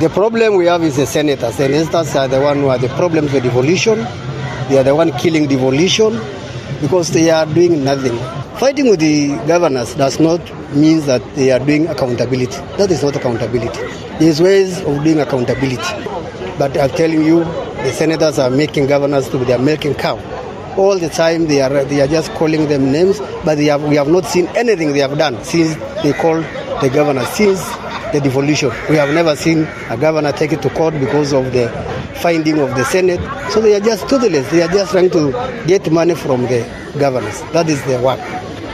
The problem we have is the senators. The senators are the one who are the problems with devolution. They are the one killing devolution because they are doing nothing. Fighting with the governors does not mean that they are doing accountability. That is not accountability. There's ways of doing accountability. But I'm telling you, the senators are making governors to be their milking cow. All the time they are just calling them names, but we have not seen anything they have done since they called the governor, since the devolution. We have never seen a governor take it to court because of the finding of the Senate. So they are just toothless. They are just trying to get money from the governors. That is their work.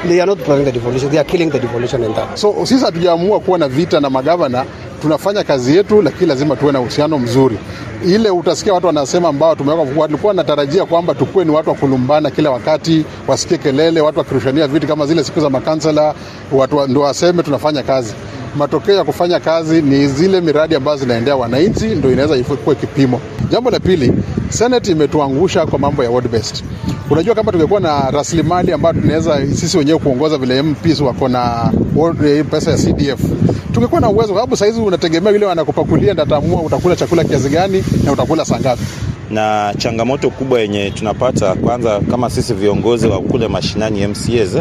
They are not prolonging the devolution. They are killing the devolution in that. So sisi hatujaamua kuwa na vita na magavana, tunafanya kazi yetu, lakini lazima tuwe na uhusiano mzuri. Ile utasikia watu wanasema ambao tumeweka, walikuwa wanatarajia kwamba tukuwe ni watu wa kulumbana kila wakati, wasikie kelele, watu wakirushania viti kama zile siku za makansela, watu ndio waseme tunafanya kazi. Matokeo ya kufanya kazi ni zile miradi ambazo zinaendea wananchi, ndio inaweza kuwa kipimo. Jambo la pili, Senate imetuangusha kwa mambo ya ward based. Unajua, kama tungekuwa na rasilimali ambayo tunaweza sisi wenyewe kuongoza vile MPs wako na pesa ya CDF, tungekuwa na uwezo, kwa sababu saizi unategemea yule anakupakulia ndio ataamua utakula chakula kiasi gani na utakula saa ngapi. Na changamoto kubwa yenye tunapata kwanza, kama sisi viongozi wa kule mashinani MCAs,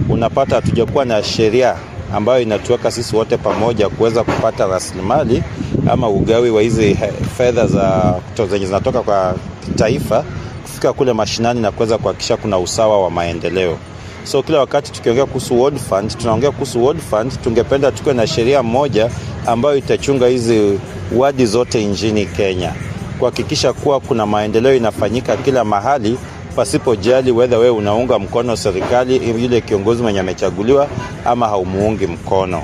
unapata hatujakuwa na sheria ambayo inatuweka sisi wote pamoja kuweza kupata rasilimali ama ugawi wa hizi fedha za zenye zinatoka kwa taifa kufika kule mashinani na kuweza kuhakikisha kuna usawa wa maendeleo. So kila wakati tukiongea kuhusu Ward Fund, tunaongea kuhusu Ward Fund, tungependa tukuwe na sheria moja ambayo itachunga hizi wadi zote nchini Kenya, kuhakikisha kuwa kuna maendeleo inafanyika kila mahali pasipojali whether wewe unaunga mkono serikali, yule kiongozi mwenye amechaguliwa ama haumuungi mkono.